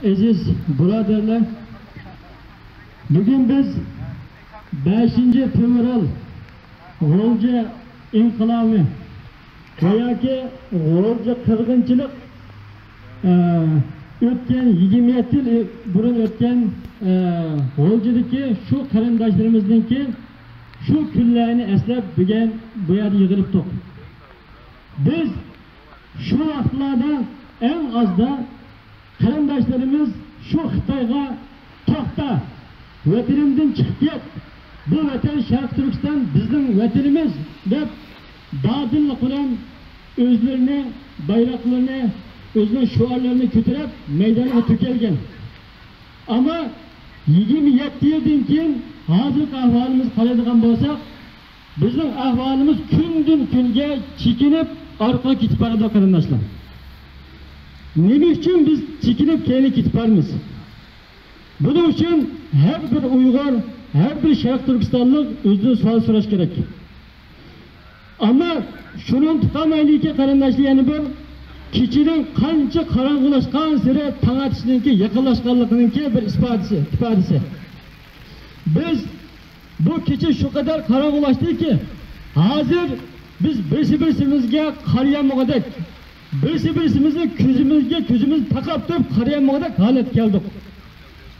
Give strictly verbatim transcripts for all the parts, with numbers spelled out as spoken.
ئەزىز بۇرادەرلەر، بۈگۈن بىز بەشىنچى فېۋرال غۇلجا ئىنقىلابى ۋە ياكى غۇلجا قىرغىنچىلىق، ئە، ئۆتكەن يىگىرمە يەتتە يىل بۇرۇن ئۆتكەن، ئە، غۇلجىدىكى شۇ قېرىنداشلىرىمىزنىڭكى شۇ كۈنلەرنى ئەسلەپ بۈگۈن بۇ يەردە يىغىلىپتۇق. بىز شۇ ۋاقىتلاردا ئەڭ ئازدا قېرىنداشلىرىمىز شۇ خىتايغا «توختا، ۋەتىنىمدىن چىقىپ كەت، بۇ ۋەتەن شەرقىي تۈركىستان بىزنىڭ ۋەتىنىمىز» دەپ دادىللىق بىلەن ئۆزلىرىنى، بايراقلىرىنى، ئۆزىنىڭ شوئارلىرىنى كۆتۈرۈپ مەيدانغا تۆكۈلگەن. ئەمما يىگىرمە يەتتە يىلدىن كېيىن ھازىرقى ئەھۋالىمىزغا قارايدىغان بولساق، بىزنىڭ ئەھۋالىمىز كۈندىن كۈنگە چېكىنىپ ئارقىغا كېتىپ بارىدۇ، قېرىنداشلار. نېمە ئۈچۈن بىز چېكىنىپ كەينىگە كېتىپ بارىمىز؟ بۇنىڭ ئۈچۈن ھەر بىر ئۇيغۇر، ھەر بىر شەرقىي تۈركىستانلىق ئۆزىدىن سوئال سوراش كېرەك. ئەمما شۇنى ئۇنتۇپ قالمايلىكى، قېرىنداشلار، يەنە بىر كېچىنىڭ قانچە قاراڭغۇلاشقانسېرى تاڭ ئاتىشنىڭكى يېقىنلاشقانلىقىنىڭكى بىر ئىپادىسى، ئىپادىسى. بىز بۇ كېچە شۇ قەدەر قاراڭغۇلاشتىكى، ھازىر بىز بىرسى-بىرسىمىزگە قارىيالمىغۇدەك، بىرسى-بىرسىمىزنىڭ كۆزىمىزگە كۆزىمىزنى تاقاپ تۇرۇپ قارىيالمىغۇدەك ھالەتكە كەلدۇق.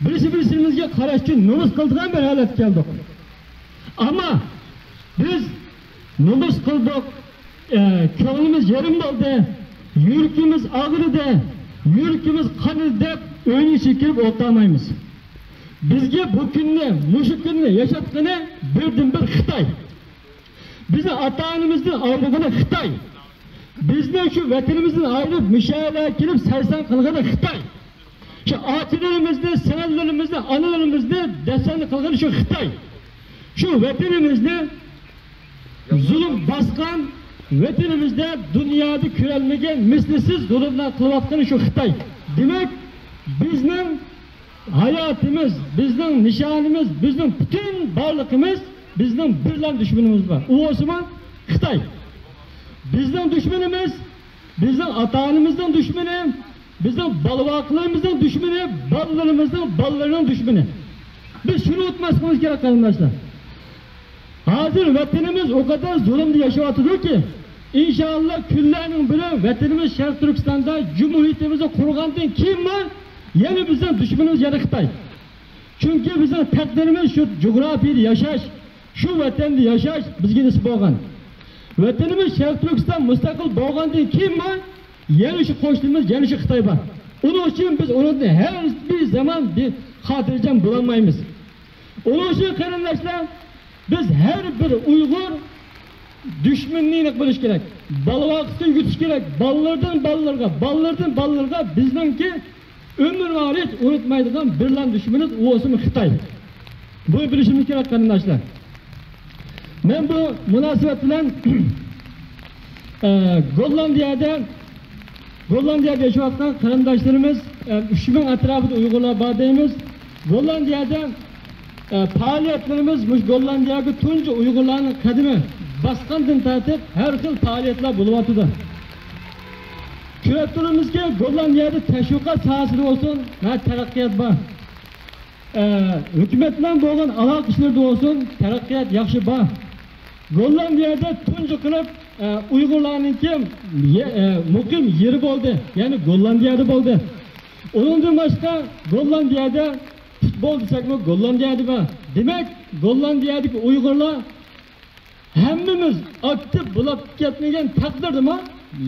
بىرسى-بىرسىمىزگە قاراش ئۈچۈن نومۇس قىلىدىغان بىر ھالەتكە كەلدۇق. ئەمما بىز نومۇس قىلدۇق، ئە، كۆڭلىمىز يېرىم بولدى، يۈرىكىمىز ئاغرىدى، يۈرىكىمىز قانىدى دەپ ئۆينىڭ ئىچىگە كىرىپ ئولتۇرالمايمىز. بىزگە بۇ كۈننى، مۇشۇ كۈننى ياشاتقىنى بىردىنبىر خىتاي. بىزنى ئاتا-ئانىمىزدىن ئايرىغىنى خىتاي. بىزنى شۇ ۋەتىنىمىزدىن ئايرىپ، مۇشۇ يەرلەرگە كېلىپ سەرسان قىلغىنى خىتاي. شۇ ئاچىلىرىمىزنى، سىڭىللىرىمىزنى، ئانىلىرىمىزنى دەپسەندە قىلغىنى شۇ خىتاي. شۇ ۋەتىنىمىزنى زۇلۇم باسقان، ۋەتىنىمىزدە دۇنيادا كۆرەلمىگەن مىسلىسىز زۇلۇملار قىلىۋاتقىنى شۇ خىتاي. دېمەك، بىزنىڭ ھاياتىمىز، بىزنىڭ نىشانىمىز، بىزنىڭ پۈتۈن بارلىقىمىز، بىزنىڭ بىرلا دۈشمىنىمىز بار. ئۇ بولسىمۇ خىتاي. بىزنىڭ دۈشمىنىمىز، بىزنىڭ ئاتا-ئانىمىزنىڭ دۈشمىنى، بىزنىڭ بالىۋاقلىرىمىزنىڭ دۈشمىنى، بالىلىرىمىزنىڭ بالىلىرىنىڭ دۈشمىنى. بىز شۇنى ئۇنتۇماسلىقىمىز كېرەك، قېرىنداشلار. ھازىر ۋەتىنىمىز ئۇ قەدەر زۇلۇمدا ياشاۋاتىدۇكى، ئىنشائاللا، كۈنلەرنىڭ بىرى ۋەتىنىمىز شەرقىي تۈركىستاندا جۇمھۇرىيىتىمىزنى قۇرغاندىن كېيىنمۇ يەنە بىزنىڭ دۈشمىنىمىز يەنە خىتاي. چۈنكى بىزنىڭ تەقدىرىمىز شۇ جۇغراپىيەدە ياشاش، شۇ ۋەتەندە ياشاش بىزگە نېسىپ بولغان. ۋەتىنىمىز شەرقىي تۈركىستان مۇستەقىل بولغاندىن كېيىنمۇ يەنە شۇ قوشنىمىز، يەنە شۇ خىتاي بار. ئۇنىڭ ئۈچۈن بىز ئۇنىڭدىن ھەر بىر زامان بىر خاتىرجەم بولالمايمىز. ئۇنىڭ ئۈچۈن، قېرىنداشلار، بىز ھەر بىر ئۇيغۇر دۈشمىنىنى ئېنىق بىلىش كېرەك. بالىۋاقلىقتىن يۈتۈش كېرەك. بالىلىرىدىن بالىلىرىغا، بالىلىرىدىن بالىلىرىغا بىزنىڭكى ئۆمۈرۋارايىت ئۇنتۇمايدىغان بىرلا دۈشمىنىمىز، ئۇ بولسىمۇ خىتاي. بۇنى بىلىشىمىز كېرەك، قېرىنداشلار. مەن بۇ مۇناسىۋەت بىلەن، ئە، گوللاندىيەدە، گوللاندىيەدە ياشاۋاتقان قېرىنداشلىرىمىز، ئە، ئۈچ مىڭ ئەتراپىدا ئۇيغۇرلار بار دەيمىز. گوللاندىيەدە، ئە، پائالىيەتلىرىمىز مۇشۇ گوللاندىيەگە تۇنجى ئۇيغۇرلارنىڭ قەدىمى باسقاندىن تارتىپ ھەر خىل پائالىيەتلەر بولۇۋاتىدۇ. كۆرۈپ تۇرىمىزكى، گوللاندىيەدە تەشۋىقات ساھەسىدە بولسۇن، ھە، تەرەققىيات بار. ئە، ھۆكۈمەت بىلەن بولغان ئالاقە ئىشلىرىدا بولسۇن، تەرەققىيات ياخشى بار. گوللاندىيەدە تۇنجى قىلىپ، ئە، ئۇيغۇرلارنىڭكى يە-، ئە، مۇقىم يېرى بولدى، يەنى گوللاندىيەدە بولدى. ئۇنىڭدىن باشقا، گوللاندىيەدە پۇتبول دېسەكمۇ، گوللاندىيەدە بار. دېمەك، گوللاندىيەدىكى ئۇيغۇرلار ھەممىمىز ئاكتىپ بولۇپ كەتمىگەن تەقدىردىمۇ،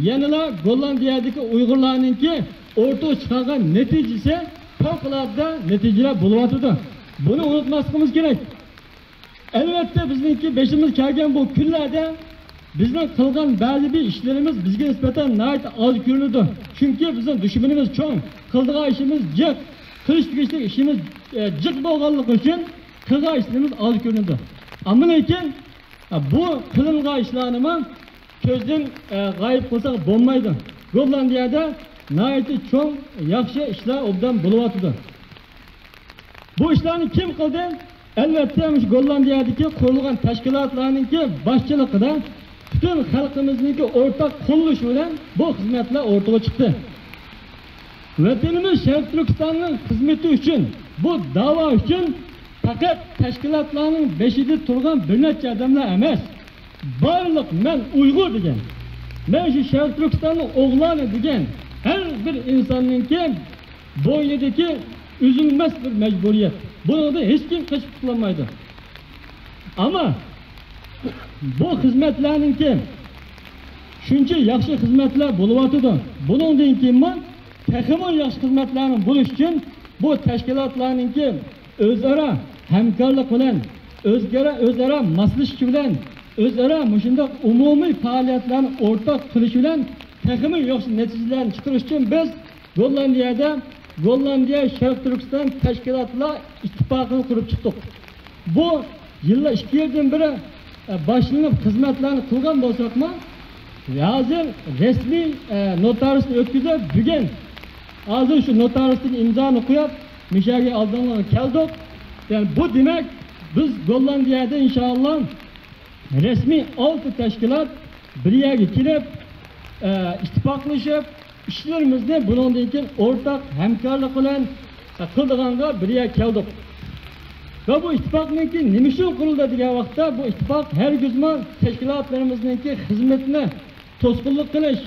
يەنىلا گوللاندىيەدىكى ئۇيغۇرلارنىڭكى ئوتتۇرىغا چىقارغان نەتىجىسى پەۋقۇلئاددە نەتىجىلەر بولۇۋاتىدۇ. بۇنى ئۇنتۇماسلىقىمىز كېرەك. ئەلۋەتتە، بىزنىڭكى بېشىمىز كەلگەن بۇ كۈنلەردە بىزنىڭ قىلغان بەزى بىر ئىشلىرىمىز بىزگە نىسبەتەن ناھايىتى ئاز كۆرۈنىدۇ. چۈنكى بىزنىڭ دۈشمىنىمىز چوڭ، قىلىدىغان ئىشىمىز جىق، قىلىش تېگىشلىك ئىشىمىز، ئە، جىق بولغانلىقى ئۈچۈن قىلغان ئىشلىرىمىز ئاز كۆرۈنىدۇ. ئەمما لېكىن، ئە، بۇ قىلىنغان ئىشلارنىمۇ كۆزدىن، ئە، غايىب قىلساق بولمايدۇ. گوللاندىيەدە ناھايىتى چوڭ، ياخشى ئىشلار ئوبدان بولۇۋاتىدۇ. بۇ ئىشلارنى كىم قىلدى؟ ئەلۋەتتە، مۇشۇ گوللاندىيەدىكى قۇرۇلغان تەشكىلاتلارنىڭكى باشچىلىقىدا پۈتۈن خەلقىمىزنىڭكى ئورتاق قوللىشى بىلەن بۇ خىزمەتلەر ئوتتۇرىغا چىقتى. ۋەتىنىمىز شەرقىي تۈركىستاننىڭ خىزمىتى ئۈچۈن، بۇ داۋا ئۈچۈن پەقەت تەشكىلاتلارنىڭ بېشىدا تۇرغان بىر نەچچە ئادەملەر ئەمەس، بارلىق مەن ئۇيغۇر دېگەن، مەن شۇ شەرقىي تۈركىستاننىڭ ئوغلانى دېگەن ھەر بىر ئىنساننىڭكى بوينىدىكى ئۈزۈلمەس بىر مەجبۇرىيەت. بۇنىڭدىن ھېچكىم قېچىپ قۇتۇلالمايدۇ. ئەمما بۇ خىزمەتلەرنىڭكى شۇنچە ياخشى خىزمەتلەر بولۇۋاتىدۇ. بۇنىڭدىن كېيىنمۇ تېخىمۇ ياخشى خىزمەتلەرنىڭ بولۇشى ئۈچۈن بۇ تەشكىلاتلارنىڭكى ئۆزئارا ھەمكارلىق بىلەن، ئۆزگەرە، ئۆزئارا ماسلىشىش بىلەن، ئۆزئارا مۇشۇنداق ئومۇمىي پائالىيەتلەرنى ئورتاق قىلىش بىلەن تېخىمۇ ياخشى نەتىجىلەرنى چىقىرىش ئۈچۈن بىز گوللاندىيەدە گوللاندىيە شەرقىي تۈركىستان تەشكىلاتلار ئىتتىپاقىنى قۇرۇپ چىقتۇق. بۇ يىللار ئىككى يىلدىن بېرى، ئە، باشلىنىپ خىزمەتلەرنى قىلغان بولساقمۇ، ھازىر رەسمىي، ئە، نوتارىسنى ئۆتكۈزۈپ، بۈگۈن ھازىر شۇ نوتارىستىن ئىمزانى قويۇپ، مۇشۇ يەرگە ئالدىڭلارغا كەلدۇق. يەنى بۇ دېمەك، بىز گوللاندىيەدە ئىنشائاللا رەسمىي ئالتە تەشكىلات بىر يەرگە كېلىپ، ئە، ئىتتىپاقلىشىپ، ئىشلىرىمىزنى بۇنىڭدىن كېيىن ئورتاق ھەمكارلىق بىلەن قىلىدىغانغا بىر يەرگە كەلدۇق. ۋە بۇ ئىتتىپاقنىڭكى نېمە ئۈچۈن قۇرۇلدى دېگەن ۋاقىتتا، بۇ ئىتتىپاق ھەرگىزمۇ تەشكىلاتلىرىمىزنىڭكى خىزمىتىنى توسقۇنلۇق قىلىش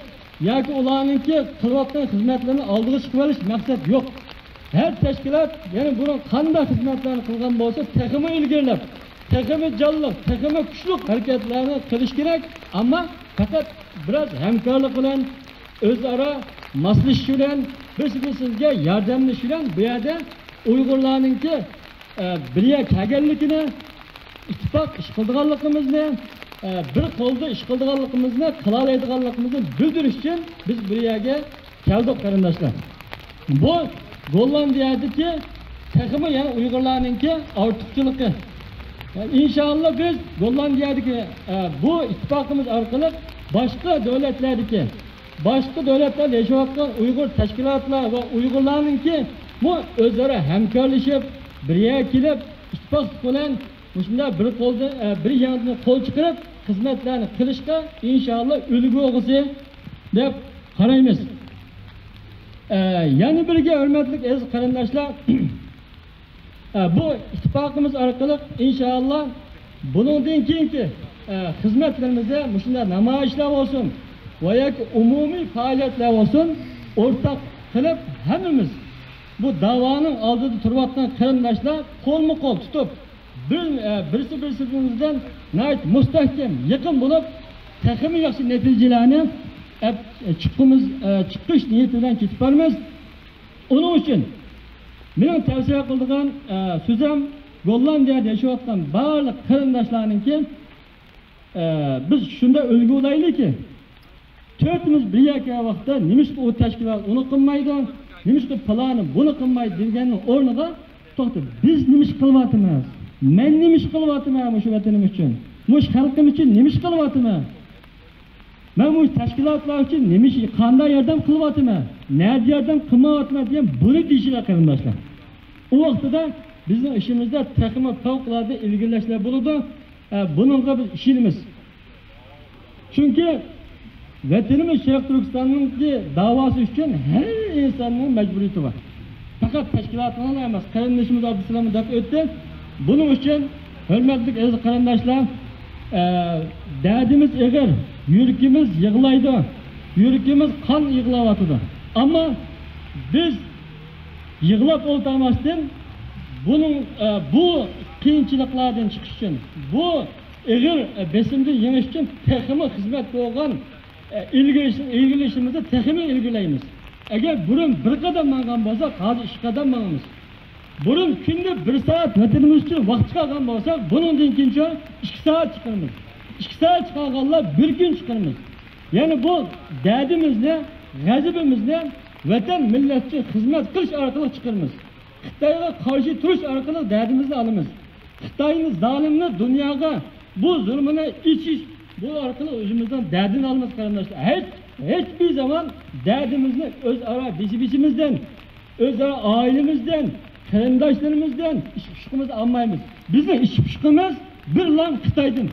ياكى ئۇلارنىڭكى قىلىۋاتقان خىزمەتلىرىنى ئالدىغا چىقىۋېلىش مەقسەت يوق. ھەر تەشكىلات يەنە بۇرۇن قانداق خىزمەتلەرنى قىلغان بولسا، تېخىمۇ ئىلگىرىلەپ، تېخىمۇ جانلىق، تېخىمۇ كۈچلۈك ھەرىكەتلەرنى قىلىش كېرەك. ئەمما پەقەت بىراز ھەمكارلىق بىلەن، ئۆزئارا ماسلىشىش بىلەن، بىرسى بىرسىگە ياردەملىشىش بىلەن بۇ يەردە ئۇيغۇرلارنىڭكى، ئە، بىر يەرگە كەلگەنلىكىنى، ئىتتىپاق ئىش قىلىدىغانلىقىمىزنى، ئە، بىر قولدا ئىش قىلىدىغانلىقىمىزنى، قىلالايدىغانلىقىمىزنى بىلدۈرۈش ئۈچۈن بىز بىر يەرگە كەلدۇق، قېرىنداشلار. بۇ گوللاندىيەدىكى تېخىمۇ يەنە ئۇيغۇرلارنىڭكى ئارتۇقچىلىقى. ئىنشائاللا، بىز گوللاندىيەدىكى، ئە، بۇ ئىتتىپاقىمىز ئارقىلىق باشقا دۆلەتلەردىكى، باشقا دۆلەتلەردە ياشاۋاتقان ئۇيغۇر تەشكىلاتلار ۋە ئۇيغۇرلارنىڭكى بۇ ئۆزئارا ھەمكارلىشىپ، بىر يەرگە كېلىپ، ئىتتىپاقلىق بىلەن مۇشۇنداق بىر قولدا، ئە، بىر ياندىن قول چىقىرىپ، خىزمەتلەرنى قىلىشقا ئىنشائاللا ئۈلگە بولغۇسى دەپ قارايمىز. ئە، يەنە بىرگە، ھۆرمەتلىك ئەزىز قېرىنداشلار، ئە، بۇ ئىتتىپاقىمىز ئارقىلىق ئىنشائاللا بۇنىڭدىن كېيىنكى، ئە، خىزمەتلىرىمىزدە مۇشۇنداق نامايىشلار بولسۇن ۋە ياكى ئومۇمىي پائالىيەتلەر بولسۇن، ئورتاق قىلىپ ھەممىمىز بۇ داۋانىڭ ئالدىدا تۇرۇۋاتقان قېرىنداشلار قولمۇ قول تۇتۇپ، بىر، ئە، بىرسى بىرسىمىزدىن ناھايىتى مۇستەھكەم، يېقىن بولۇپ، تېخىمۇ ياخشى نەتىجىلەرنى ئەپ چىققۇمىز، ئە، چىقىش نىيىتى بىلەن كېتىپ بارىمىز. ئۇنىڭ ئۈچۈن مېنىڭ تەۋسىيە قىلىدىغان، ئە، سۆزۈم، گوللاندىيەدە ياشاۋاتقان بارلىق قېرىنداشلارنىڭكى، ئە، بىز شۇنداق ئۈلگە بولايلىكى، تۆتىمىز بىر يەرگە كەلگەن ۋاقىتتا، نېمىشقا ئۇ تەشكىلات ئۇنى قىلمايدۇ، نېمىشقا پالانى بۇنى قىلمايدۇ دېگەننىڭ ئورنىغا، توختا، بىز نېمە ئىش قىلىۋاتىمىز؟ مەن نېمە ئىش قىلىۋاتىمەن مۇشۇ ۋەتىنىم ئۈچۈن؟ مۇشۇ خەلقىم ئۈچۈن نېمە ئىش قىلىۋاتىمەن؟ مەن مۇشۇ تەشكىلاتلار ئۈچۈن نېمە ئىش، قانداق ياردەم قىلىۋاتىمەن؟ نەدە ياردەم قىلمايۋاتىمەن دېگەن بۇنى دېيىشىلا، قېرىنداشلار. ئۇ ۋاقتىدا بىزنىڭ ئىشىمىزدا تېخىمۇ پەۋقۇلئاددە ئىلگىرىلەشلەر بولىدۇ. ئە، بۇنىڭغا بىز ئىشىنىمىز. چۈنكى ۋەتىنىمىز شەرقىي تۈركىستاننىڭكى داۋاسى ئۈچۈن ھەر ئىنساننىڭ مەجبۇرىيىتى بار. پەقەت تەشكىلاتنىڭلا ئەمەس، قېرىندىشىمىز ئابدۇسالاممۇ دەپ ئۆتتى. بۇنىڭ ئۈچۈن، ھۆرمەتلىك ئەزىز قېرىنداشلار، ئە، دەردىمىز ئېغىر، يۈرىكىمىز يىغلايدۇ، يۈرىكىمىز قان يىغلاۋاتىدۇ. ئەمما بىز يىغلاپ ئولتۇرماستىن، بۇنىڭ، ئە، بۇ قىيىنچىلىقلاردىن چىقىش ئۈچۈن، بۇ ئېغىر، ئە، بېسىمدىن يېڭىش ئۈچۈن تېخىمۇ خىزمەت قىلغان، ئە، ئىلگىرىلىشىمىزنى تېخىمۇ ئىلگىرىلەيمىز. ئەگەر بۇرۇن بىر قەدەم ماڭغان بولساق، ھازىر ئىككى قەدەم ماڭىمىز. بۇرۇن كۈندە بىر سائەت ۋەتىنىمىز ئۈچۈن ۋاقىت چىقارغان بولساق، بۇنىڭدىن كېيىنچە ئىككى سائەت چىقىرىمىز. ئىككى سائەت چىقارغانلار بىر كۈن چىقىرىمىز. يەنى بۇ دەردىمىزنى، غەزىپىمىزنى ۋەتەن، مىللەت ئۈچۈن خىزمەت قىلىش ئارقىلىق چىقىرىمىز. خىتايغا قارشى تۇرۇش ئارقىلىق دەردىمىزنى ئالىمىز. خىتاينى، زالىمنى دۇنياغا بۇ زۇلمىنى ئېچىش، بۇ ئارقىلىق ئۆزىمىزنىڭ دەردىنى ئالىمىز، قېرىنداشلار. ھېچ، ھېچبىر زامان دەردىمىزنى ئۆزئارا بېشى-بېشىمىزدىن، ئۆزئارا ئائىلىمىزدىن، قېرىنداشلىرىمىزدىن، ئىش-پۇشۇقىمىزدىن ئالمايمىز. بىزنىڭ ئىش-پۇشۇقىمىز بىرلا خىتايدىن.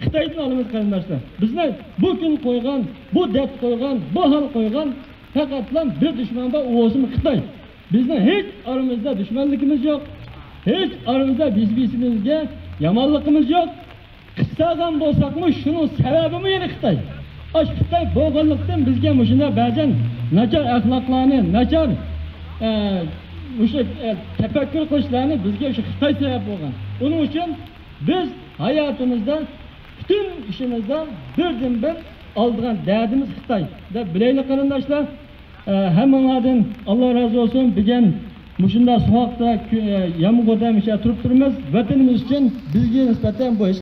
خىتايدىن ئالىمىز، قېرىنداشلار. بىزنى بۇ كۈن قويغان، بۇ دەرد قويغان، بۇ ھال قويغان، پەقەتلا بىر دۈشمەن بار، ئۇ بولسىمۇ خىتاي. بىزنىڭ ھېچ ئارىمىزدا دۈشمەنلىكىمىز يوق. ھېچ ئارىمىزدا بىر-بىرىمىزگە يامانلىقىمىز يوق. قىستالغان بولساقمۇ، شۇنىڭ سەۋەبىمۇ يەنە خىتاي. ئاش خىتاي بولغانلىقتىن، بىزگە مۇشۇنداق بەزەن ناچار ئەخلاقلارنى، ناچار، ئە، مۇشۇ، ئە، تەپەككۇر قىلىشلارنى بىزگە شۇ خىتاي سەۋەب بولغان. ئۇنىڭ ئۈچۈن بىز ھاياتىمىزدا، پۈتۈن ئىشىمىزدا بىردىنبىر ئالىدىغان دەردىمىز خىتاي دەپ بىلەيلى، قېرىنداشلار. ئە، ھەممىڭلاردىن ئاللا رازى بولسۇن. بۈگۈن مۇشۇنداق سوغۇقتا، كۈ-، ئە، يامغۇردا مۇشۇ يەردە تۇرۇپ تۇرىمىز. ۋەتىنىمىز ئۈچۈن بىزگە نىسبەتەن بۇ ھېچ